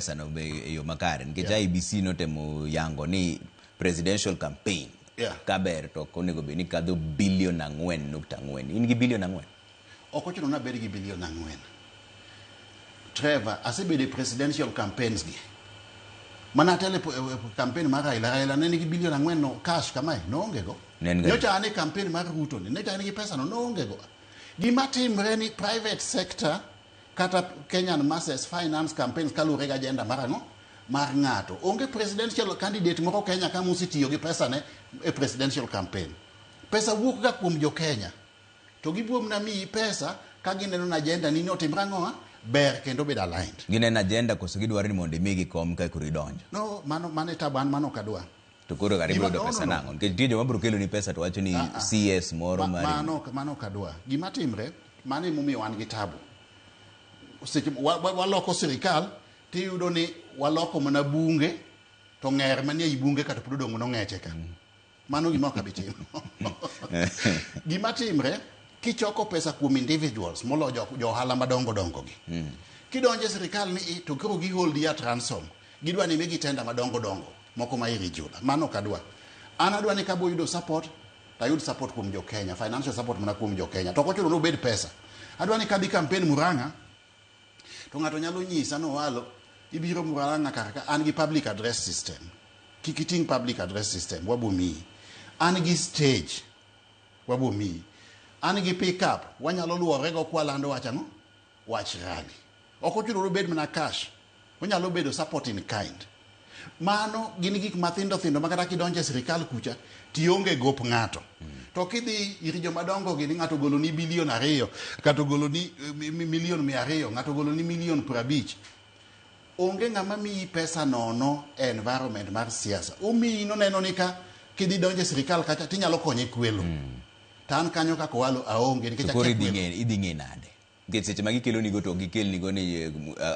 Pesano be e yo makare nikech IEBC notemo yango ni presidential campaign kaber to ok onego bed ni kadho bilion 4.4. In gi bilion 4? Ok ochuno ni abed gi bilion 4. Trevor, asebedo e presidential campaigns gi. Mana atelo e campaign mar Raila, Raila ne nigi bilion 4 no cash kamae, noonge go. Ne en ga- Nyocha an e campaign mar Ruto ni, nyocha en gi pesa no, noonge go. Gima timre ni private sector kata Kenyan masses finance campaigns kaluwore gi agenda mar ang'o? Mar ng'ato. Onge presidential candidate moro Kenya ka mosetiyo gi pesa ne e presidential campaign. Pesa wuok ga kuom jo Kenya. To gibuo mana miyi pesa ka gineno ni agenda ni otimre ang'o? Ber kendo obed aligned. Gineno agenda koso gidwaro ni mondo imigi kom ka koro idonjo? No, mano e tabu an mano ok adwa. To koro kare ibiro yudo No, pesa no, no. nang'o? Nikech nitie joma biro keloni pesa to wacho ni CS moro mari. Mano ok adwa. Gima timre, mano emomiyo wan gi tabu. Seche waloko sirikal, tiyudo ni waloko mana bunge, to ng'er manie ei bunge kata pod odong' nong'eche ka. Mano gima ok abi timo. Gima timre, kichoko pesa kuom individuals, moloyo jo ohala madongo dongo gi. Kidonjo e sirikal ni i, to koro gi hold you at ransom. Gidwa ni migi tender madongo dongo, moko ma irregular. Mano ok adwa. An adwa ni kabo yudo support, to ayud support kuom jo Kenya, financial support mana kuom jo Kenya. To ok ochuno ni obed pesa. Adwa ni kadhi campaign Murang'a, to ng'ato nyalo nyisa ni Owalo, ibiro Murang'a kar ka, an gi public address system. Kik iting' public address system, wabo miyi. An gi stage, wabo miyi. An gi pick-up, wanyalo luorego kwalando wach ang'o? Wach rally. Ok ochuno ni obed mana cash. Onyalo bedo support in kind. Mano gin gik mathindo thindo ma kata kidonjo e sirikal kucha tionge gop ng'ato. To kidhi ir joma dongo gi ni ng'ato ogolo ni bilion 2, kata ogolo ni milion 200, ng'ato ogolo ni milion 50. Onge ng'ama miyi pesa nono e environment mar siasa. Omiyi noneno ni ka kidhi donjo e sirikal kacha tinyalo konye kwelo. To an kanyo kaka Owalo aonge nikech To koro akia idhi kwelo. Idhi ng'e nade? Nikech seche ma gikelonigo to ok gikelnigo ni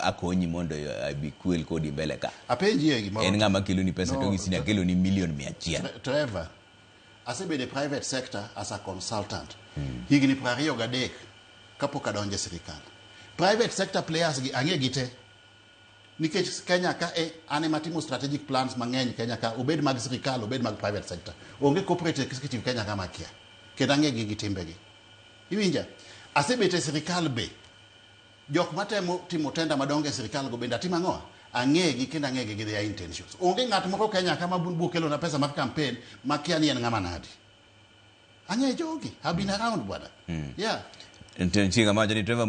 akonyi mondo abi kwel kodi mbele ka. Apenji e gimoro. En ng'ama keloni pesa No, to ng'isi ni akeloni milion 100. Trevor, asebedo e private sector as a consultant. Higni 23 kapok adonjo e sirikal. Private sector players gi ang'e gi te. Nikech Kenya ka e an ema timo strategic plans mang'eny Kenya ka, obed mag sirikal, obed mag private sector. Onge corporate executive Kenya ka makia. Kendo ang'e gi gi timbegi. Iwinja? Asebet e sirikal be. Jok matemo timo tender madongo e sirikal go bende atimo ang'o? Ang'egi kendo ang'egi gi their intentions. Onge ng'at moro Kenya ka ma bu kelona pesa mar campaign makia ni en ng'ama nadi. Ang'e jogi. I've been around, bwana. Yeah. Nitie ng'ama wacho ni Trevor.